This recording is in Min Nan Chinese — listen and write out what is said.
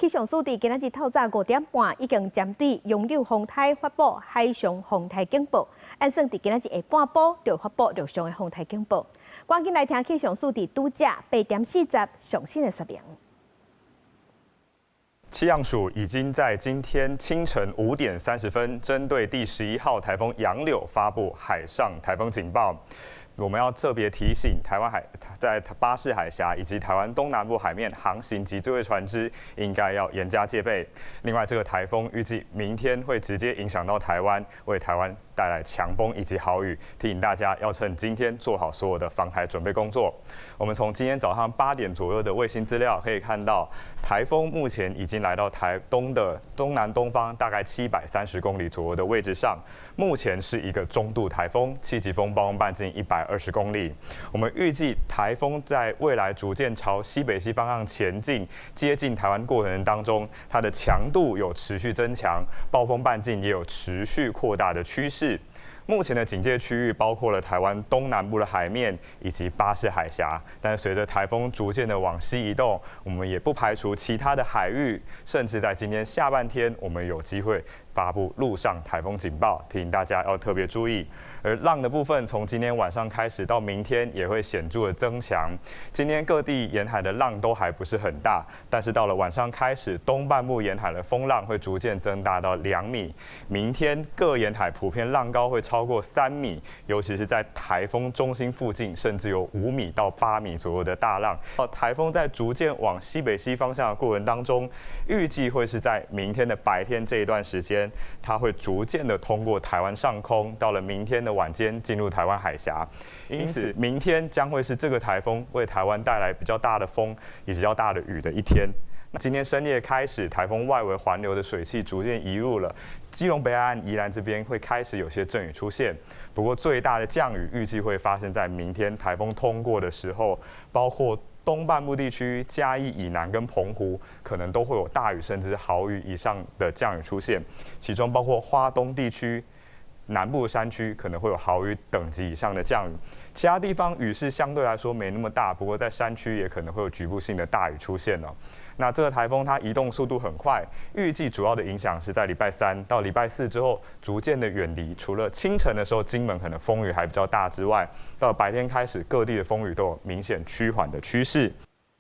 氣象署佇今仔日透早5點半已經針對楊柳風颱發布海上風颱警報，按算佇今仔日下半晡就發布陸上的風颱警報。趕緊來聽氣象署佇拄才8點40上新的說明。氣象署已經在今天清晨5點30分，針對第11號颱風楊柳發布海上颱風警報。我們要特別提醒台灣海在巴士海峽以及台灣東南部海面航行及作業船隻，應該要嚴加戒備。另外，這個颱風預計明天會直接影響到台灣，為台灣帶來強風以及豪雨，提醒大家要趁今天做好所有的防台準備工作。我們從今天早上8點左右的衛星資料可以看到，颱風目前已經來到台東的東南東方大概730公里左右的位置上，目前是一個中度颱風，7級風，暴風半徑120公里。我們預計颱風在未來逐漸朝西北西方向前進，接近台灣過程當中，它的強度有持續增強，暴風半徑也有持續擴大的趨勢。目前的警戒區域包括了台灣東南部的海面以及巴士海峽，但隨着颱風逐漸的往西移動，我們也不排除其他的海域，甚至在今天下半天，我們有機會發布陸上颱風警報，提醒大家要特別注意。而浪的部分，從今天晚上開始到明天也會顯著的增強。今天各地沿海的浪都還不是很大，但是到了晚上開始，東半部沿海的風浪會逐漸增大到2米。明天各沿海普遍浪高會超過3米，尤其是在颱風中心附近，甚至有5米到8米左右的大浪。颱風在逐漸往西北西方向的過程當中，預計會是在明天的白天這一段時間，它會逐漸的通過台灣上空，到了明天的晚間進入台灣海峽。因此，明天將會是這個颱風為台灣帶來比較大的風以及較大的雨的一天。那今天深夜開始，颱風外圍環流的水汽逐漸移入了基隆北海岸、宜蘭這邊，會開始有些陣雨出現。不過，最大的降雨預計會發生在明天颱風通過的時候，包括東半部地區、嘉義以南跟澎湖，可能都會有大雨甚至豪雨以上的降雨出現，其中包括花東地區、南部山區可能會有豪雨等級以上的降雨，其他地方雨勢相對來說沒那麼大，不過在山區也可能會有局部性的大雨出現哦。那這個颱風它移動速度很快，預計主要的影響是在禮拜三到禮拜四之後逐漸的遠離。除了清晨的時候金門可能風雨還比較大之外，到白天開始各地的風雨都有明顯趨緩的趨勢。